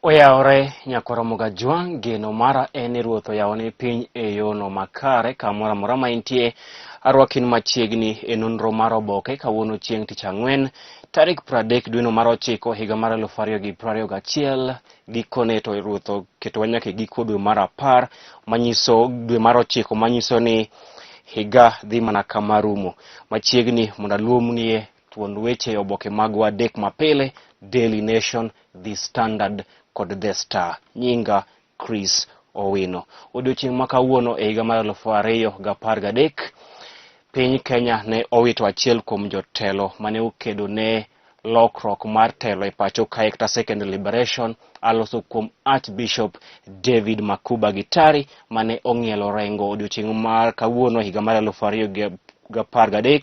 Oyawore nyakwar Ramogi Ajwang', geno mara en ni Ruoth oyawoni piny e yono makare kamoro amora ma intie. Arwakin machiegni e nonro mar oboke kawuono chieng' tich ang'wen tarik 30 dweno mar ochiko higa mar 2021. Gikone to Ruoth oketowa nyaka e giko dwe mar 10 manyiso dwe mar ochiko manyiso ni higa dhi mana kama rumo. Machiegni mondo aluomnie thuond weche e oboke magwa adek mapile, Daily Nation, The Standard kod The Star. Nyinga Chris Owino. Odiochieng' ma kawuono e higa mar 2013, piny Kenya ne owito achiel kuom jotelo mane okedo ne lokruok mar telo e pacho kae kata Second Liberation, aloso kuom Archbishop David Makuba Gitari mane ong'ielo rengo odiochieng' mar kawuono higa mar 2013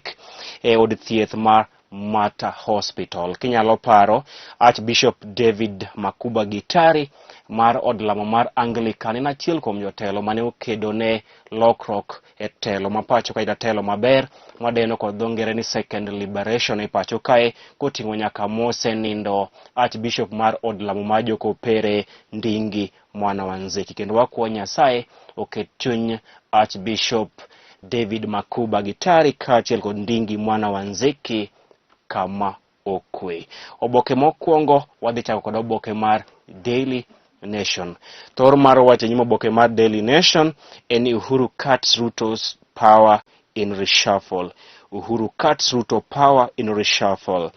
e od thieth mar Mater Hospital. Kinyalo paro, Archbishop David Makuba Gitari mar od lamo mar Anglican en achiel kuom jotelo mane okedo ne lokruok e telo ma pacho kae telo maber mwadeno kod dho ngere ni Second Liberation e pacho kae koting'o nyaka mosenindo Archbishop mar od lamo mar Jokopere Ndingi Mwana wa Nzeki. Kendo wakwayo Nyasaye oket chuny Archbishop David Makuba Gitari kaachiel kod Ndingi Mwana wa Nzeki kama okwe. Oboke mokwongo wadhi chako kod oboke mar Daily Nation. Thor mar wacho nyim oboke mar Daily Nation en ni Uhuru cuts Ruto's power in reshuffle. Uhuru cuts Ruto power in reshuffle.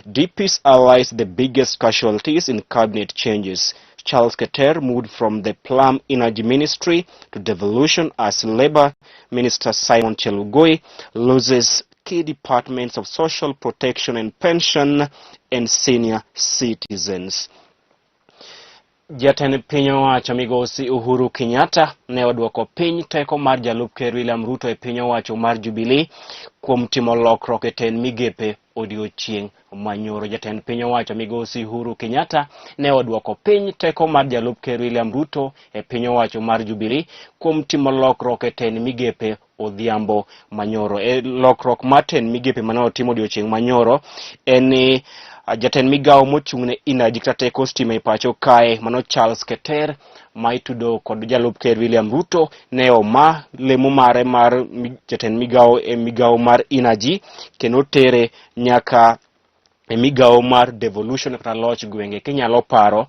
DP's allies the biggest casualties in cabinet changes. Charles Keter moved from the Plum Energy Ministry to devolution as Labour Minister Simon Chelugui loses key departments of social protection and pension and senior citizens. Jatend piny owacho migosi Uhuru Kenyatta ne odwoko piny teko mar jalup ker William Ruto e piny owacho mar Jubilee kuom timo lokruok e tend migepe odiochieng' manyoro. Jatend piny owacho migosi Uhuru Kenyatta ne odwoko piny teko mar jalup ker William Ruto e piny owacho mar Jubilee kuom timo lokruok e tend migepe odhiambo manyoro. E lokruok mar tend migepe mane otim odiochieng' manyoro en ni jatend migawo mochung' ne energy kata teko stima e pacho kae mano Charles Keter ma itudo kod jalup ker William Ruto ne oma lemo mare mar jatend migawo e migawo mar energy kendo tere nyaka e migawo mar devolution kata loch gwenge. Kinyalo paro,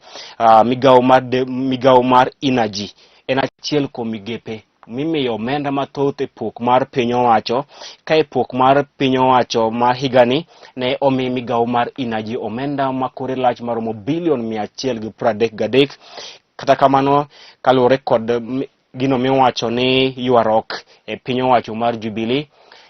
migawo mar energy en achiel kuom migepe mimiyo omenda mathoth e pok mar piny owacho. Ka e pok mar piny owacho ma higani ne omi migawo mar energy omenda ma kore lach maromo bilion 133. Kata kamano, kaluwore kod gino miwacho ni ywaruok e piny owacho mar Jubilee,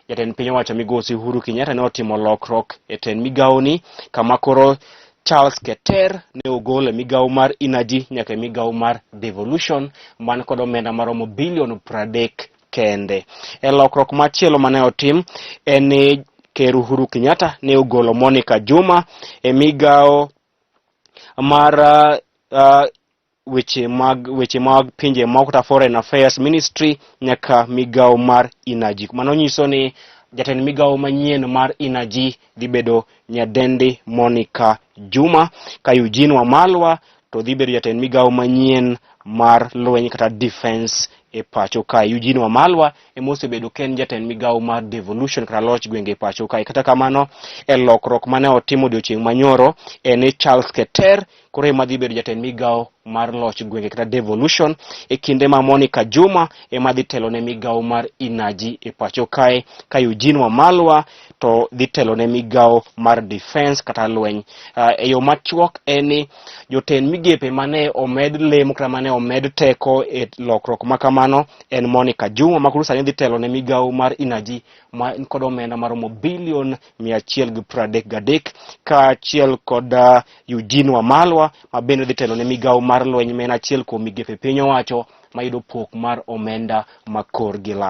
jatend piny owacho migosi Uhuru Kenyatta ne otimo lokruok e tend migawoni kama koro Charles Keter ne ogol e migawo mar energy nyaka e migawo mar devolution man kod omenda maromo bilion 30 kende. E lokruok machielo mane otim en ni Ker Uhuru Kenyatta ne ogolo Monica Juma e migawo mar weche mag pinje moko kata Foreign Affairs Ministry nyaka migawo mar energy. Mano nyiso ni jatend migawo manyien mar energy dhi bedo nyadendi Monica Juma, ka Eugene Wamalwa to dhi bedo jatend migawo manyien mar lweny kata defense e pacho kae. Eugene Wamalwa ema osebedo ka en jatend migawo mar devolution kata loch gwenge e pacho kae. Kata kamano, e lokruok mane otimo odiochieng' manyoro en ni Charles Keter koro ema dhi bedo jatend migawo mar loch gwenge kata devolution e kinde ma Monica Juma ema dhi telo ne migawo mar energy e pacho kae, ka Eugene Wamalwa to dhi telo ne migawo mar defense kata lweny. E yo machuok en ni jotend migepe mane omed lemo kata mane omed teko e lokruok ma kamano en Monica Juma ma koro sani dhi telo ne migawo mar energy ma kod omenda maromo bilion 133 kaachiel kod Eugene Wamalwa ma bende dhi telo ne migawo mar lweny ma en achiel kuom migepe piny owacho mayudo pok mar omenda ma korgi lach.